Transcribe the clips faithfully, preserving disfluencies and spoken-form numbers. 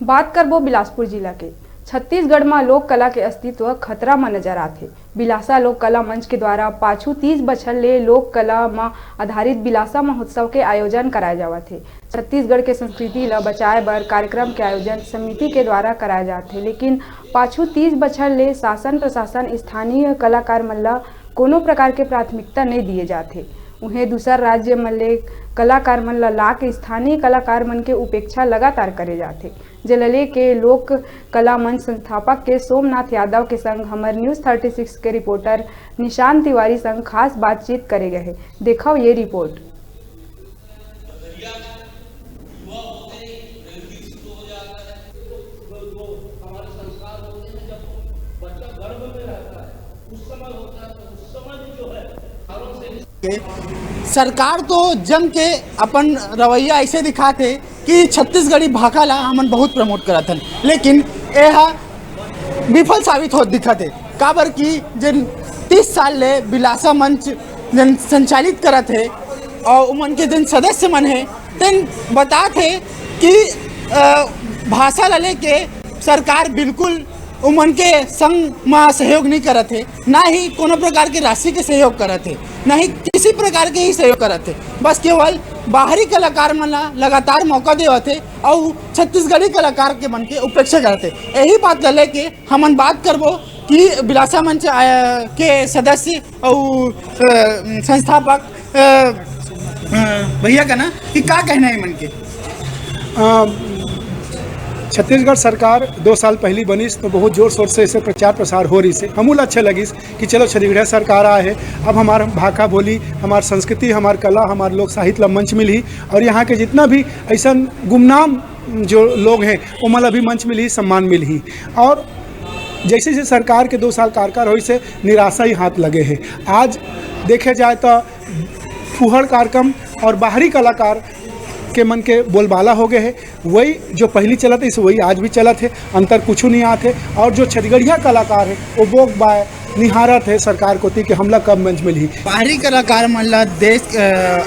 बात करबो बिलासपुर जिला के। छत्तीसगढ़ म लोक कला के अस्तित्व खतरा म नजर आथे। बिलासा लोक कला मंच के द्वारा पाछू तीस बछर ले लोक कला म आधारित बिलासा महोत्सव के आयोजन कराए जावत हे। छत्तीसगढ़ के संस्कृति ल बचाए बर कार्यक्रम के आयोजन समिति के द्वारा कराए जात हे, लेकिन पाछू तीस बछर ले शासन प्रशासन स्थानीय कलाकार मन ल कोनो प्रकार के प्राथमिकता नइ दिए जात हे। उहें, दूसर राज्य मन ले कलाकार मन ल लाके स्थानीय कलाकार मन के उपेक्षा लगातार करे जात हे, जेला लेके लोक कला मंच संस्थापक के सोमनाथ यादव के संग हमर न्यूज थर्टी सिक्स के रिपोर्टर निशांत तिवारी संग खास बातचीत करे गए हे। देखव ये रिपोर्ट। सरकार तो जम के अपन रवैया ऐसे दिखाथे कि छत्तीसगढ़ी भाखा ला हमन बहुत प्रमोट करत हन, लेकिन एहा विफल साबित होत दिखत हे। काबर कि जेन तीस साल ले बिलासा मंच जेन संचालित करत हे और उमन के जेन सदस्य मन हे, तेन बतात हे कि, अ, भाषा ला लेके सरकार बिल्कुल उमन के संग म सहयोग नहीं करत हे, ना ही कोनो प्रकार के राशि के सहयोग करत हे, ना ही किसी प्रकार के ही सहयोग करत हे। बस केवल बाहरी कलाकार मन ला लगातार मौका देवत हे अउ छत्तीसगढ़ी कलाकार के मन के उपेक्षा करत हे। यही बात ला लेके हमन बात करबो कि बिलासा मंच, अ, के सदस्य अउ, अ, संस्थापक, अ, अ, भैया का ना कि का कहना हे मन के। अ, छत्तीसगढ़ सरकार दो साल पहली बनिस तो बहुत जोर शोर से इसे प्रचार प्रसार हो रहिस हे। हमू ला अच्छा लगिस कि चलो छत्तीसगढ़ सरकार आए हे, अब हमार भाखा बोली, हमार संस्कृति, हमार कला, हमार लोक साहित्य ला मंच मिलही और यहाँ के जितना भी ऐसन गुमनाम जो लोग हैं, ओमन ला भी मंच मिलही, सम्मान मिलही। और जैसे जैसे सरकार के दो साल कार्यकाल होइस हे, निराशा ही हाथ लगे हे। आज देखे जाए तो फूहड़ कार्यक्रम और बाहरी कलाकार के मन के बोलबाला हो गए हे। वही जो पहली चलत हे, वही आज भी चलत हे, अंतर कुछ नहीं आत हे। और जो छत्तीसगढ़िया कलाकार हे, वो बोक बाय निहारत हे सरकार कोती कि हमला कब मंच मिलही। बाहरी कलाकार मन ला देश, अ,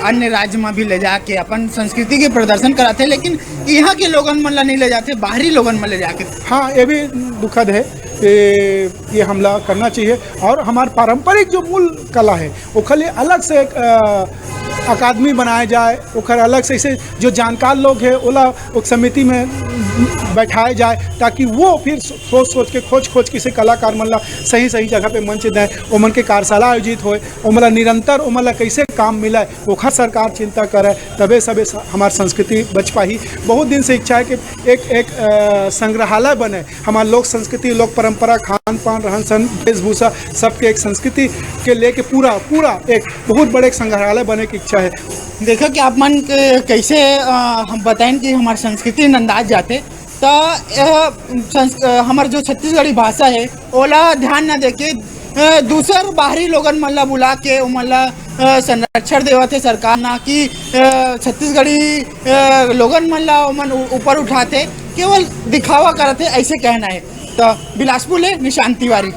अन्य राज्य में भी ले जाके अपन संस्कृति के प्रदर्शन कराथे, लेकिन यहाँ के लोगन मन ला नहीं ले जाथे, बाहरी लोगन मन ले जाके। हाँ, ये भी दुखद हे कि ये हमला करना चाहिए और हमार पारंपरिक जो मूल कला हे, ओखर लिए अलग से एक, अ, अकादमी बनाए जाए, ओखर अलग से इसे जो जानकार लोग हे, ओला एक समिति में बैठाए जाए, ताकि वो फिर सो-, सोच सोच के, खोज खोज के इसे कलाकार मन ला सही सही जगह पे मंच दें, ओमन के कार्यशाला आयोजित होए, ओमन ला निरंतर ओमन ला कैसे काम मिले, ओखर सरकार चिंता करे, तबे सबे स-, हमार संस्कृति बच पाही। बहुत दिन से इच्छा है कि एक, एक, अ, संग्रहालय बने, हमार लोक संस्कृति, लोक परंपरा, खान पान, रहन सहन, वेशभूषा, सबके एक संस्कृति के लेके पूरा, पूरा एक बहुत बड़े एक संग्रहालय बने की इच्छा है। देखो कि आप मन के कैसे, अ, हम बताएं कि हमार संस्कृति नंदात जाथे, त यह संस-, अ, हमर जो छत्तीसगढ़ी भाषा है, ओला ध्यान न देके, अ, दूसर बाहरी लोगन मन ला बुला के ओमन ला, अ, संरक्षण देवत हे सरकार, ना कि, अ, छत्तीसगढ़ी, अ, लोगन मन ला ओमन उ-, ऊपर उठाथे, केवल दिखावा करत हे, ऐसे कहना है। तो बिलासपुर ले निशांत तिवारी।